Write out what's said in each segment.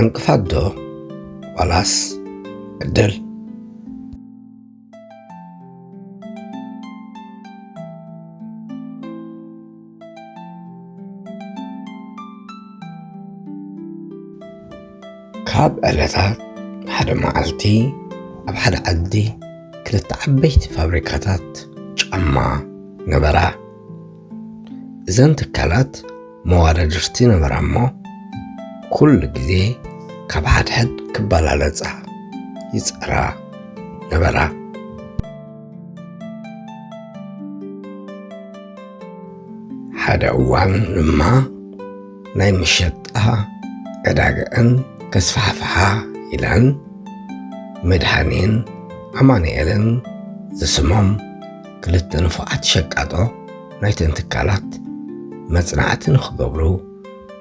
ዕንቅፋት ዶ ዋላስ ዕድል? ካብ ዕለታት ሓደ መዓልቲ፣ ኣብ ሓደ ዓዲ ክልተ ዓበይቲ ፋብሪካታት ጫማ ነበራ። እዘን ትካላት መዋዳድርቲ ነበራ እሞ፣ ኩሉ ግዜ ካብ ሓድሕድ ክበላለጻ ይጸራ ነበራ። ሓደ እዋን ድማ ናይ መሸጣ ዕዳገአን ከስፋሕፍሓ ኢለን፣ መድሃኔን ኣማኑኤልን ዝስሞም ክልተ ንፉዓት ሸቃጦ ናይተን ትካላት መጽናዕቲ ንኽገብሩ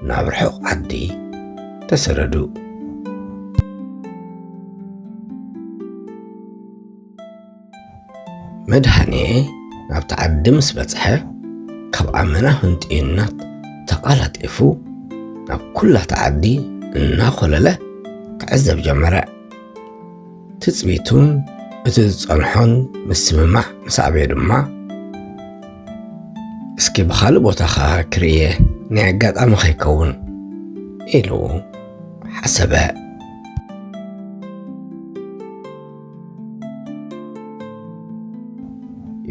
ናብ ርሑቕ ዓዲ ተሰደዱ። መድሃኔ ናብቲ ዓዲ ምስ በጽሐ፣ ካብ ኣመና ህንጥዩናት ተቓላጢፉ ናብ ኩላታ ዓዲ እናኾለለ ክዕዘብ ጀመረ። ትጽቢቱን እቲ ዝጸንሖን ምስምማዕ ምስ ኣበየ ድማ፣ "እስኪ ብኻልእ ቦታ ኸኣ ክርእየ፣ ናይ ኣጋጣሚ ኸይከውን?" ኢሉ ሓሰበ።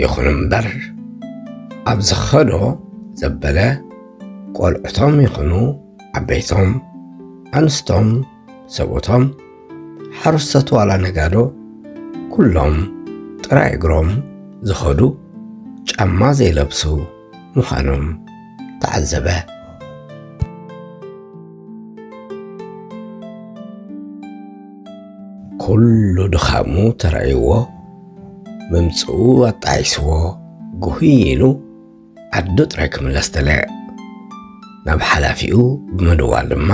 ይኹን እምበር፣ ኣብ ዝኸዶ ዘበለ፣ ቆልዑቶም ይኹኑ ዓበይቶም፣ ኣንስቶም፣ ሰብኡቶም፣ ሓረስቶት ዋላ ነጋዶ፣ ኩሎም ጥራይ እግሮም ዝኸዱ፣ ጫማ ዘይለብሱ ምዃኖም ተዓዘበ። ኩሉ ድኻሙ ተራእይዎ፣ ምምጽኡ ኣጣዒስዎ፣ ጉህይ ኢሉ ዓዱ ጥራይ ክምለስ ደለየ። ናብ ሓላፊኡ ብምድዋል ድማ፣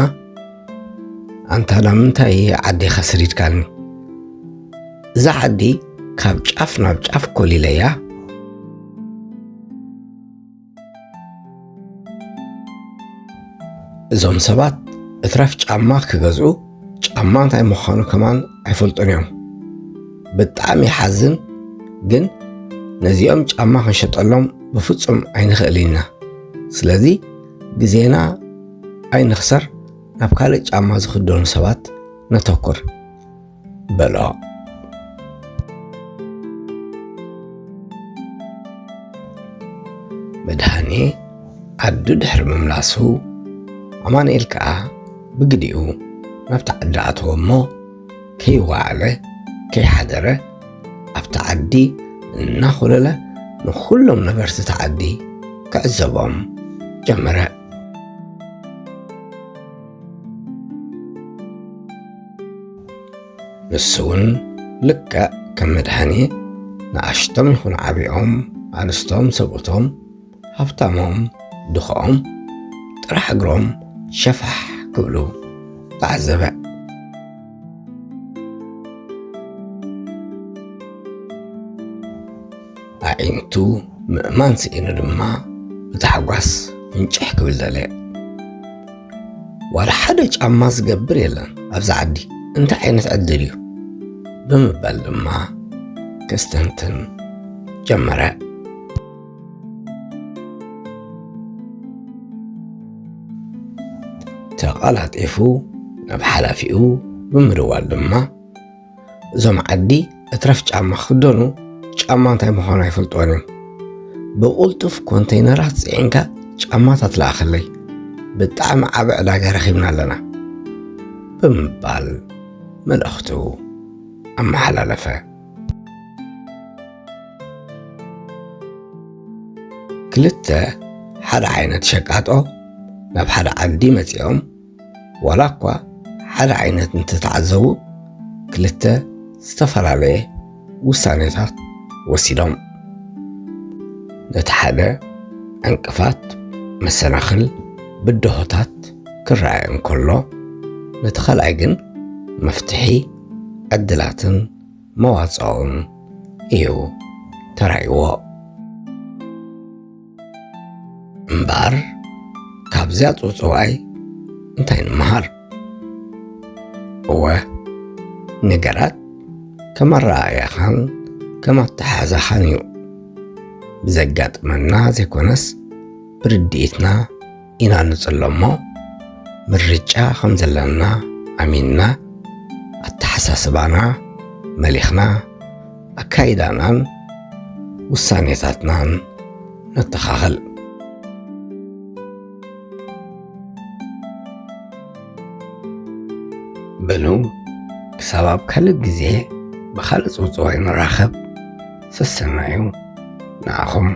"ኣንታ ናብ ምንታይ ዓዲኻ ሰዲድካኒ? እዛ ዓዲ ካብ ጫፍ ናብ ጫፍ ኮሊለያ። እዞም ሰባት እትረፍ ጫማ ክገዝኡ፣ ጫማ እንታይ ምዃኑ ከማን ኣይፈልጡን እዮም። ብጣዕሚ ይሓዝን፣ ግን ነዚኦም ጫማ ክንሸጠሎም ብፍጹም ኣይንኽእልን ኢና። ስለዚ ግዜና ኣይንኽሰር፣ ናብ ካልእ ጫማ ዝኽደኑ ሰባት ነተኩር" በሎ። መድሃኔ ዓዱ ድሕሪ ምምላሱ፣ ኣማኑኤል ከኣ ብግዲኡ ናብቲ ዓዲ ኣተወ እሞ፣ ከይወዓለ ከይሓደረ ኣብቲ ዓዲ እናኾለለ ንኹሎም ነበርቲ እቲ ዓዲ ክዕዘቦም ጀመረ። ንሱ እውን ልክዕ ከም መድሃኔ ንኣሽቶም ይኹን ዓቢኦም፣ ኣንስቶም ሰብኡቶም፣ ሃብታሞም ድኻኦም፣ ጥራሕ እግሮም ሸፋሕ ክብሉ ተዓዘበ። ኣዒንቱ ምእማን ስኢኑ ድማ ብታሕጓስ ፍንጭሕ ክብል ደለየ። "ዋላ ሓደ ጫማ ዝገብር የለን ኣብዚ ዓዲ፣ እንታይ ዓይነት ዕድል እዩ?" ብምባል ድማ ከስተንትን ጀመረ። ተቐላጢፉ ናብ ሓላፊኡ ብምድዋል ድማ፣ "እዞም ዓዲ እትረፍ ጫማ ክኽደኑ፣ ጫማ እንታይ ምዃኑ ኣይፈልጥዎን እዮም። ብቕልጡፍ ኮንተይነራት ጽዒንካ ጫማታት ለኣኸለይ። ብጣዕሚ ዓቢ ዕዳጋ ረኺብና ኣለና" ብምባል መልእኽቱ ኣመሓላለፈ። ክልተ ሓደ ዓይነት ሸቃጦ ናብ ሓደ ዓዲ መጺኦም፣ ዋላ እኳ ሓደ ዓይነት እንተተዓዘቡ፣ ክልተ ዝተፈላለየ ውሳኔታት ወሲዶም። ነቲ ሓደ ዕንቅፋት፣ መሰናኽል፣ ብድሆታት ክረኣየ እንከሎ፣ ነቲ ካልኣይ ግን መፍትሒ፣ ዕድላትን መዋጽኦን እዩ ተራእይዎ። እምበኣር፣ ካብዚኣ ጽውጽዋይ እንታይ ንምሃር? እወ፣ ነገራት ከም ኣረኣእያኻን ከም ኣተሓሕዛኻን እዩ። ብዘጋጥመና ዘይኮነስ ብርድኢትና ኢና ንጽሎ እሞ፣ ምርጫ ከም ዘለና ኣሚንና፣ ኣተሓሳስባና መሊኽና፣ ኣካይዳናን ውሳኔታትናን ነተኻኽል። በሉ፣ ክሳብ ኣብ ካልእ ግዜ ብኻልእ ጽውጽዋይ ንራኸብ። ሰሰናዩ፣ ንዓኹም።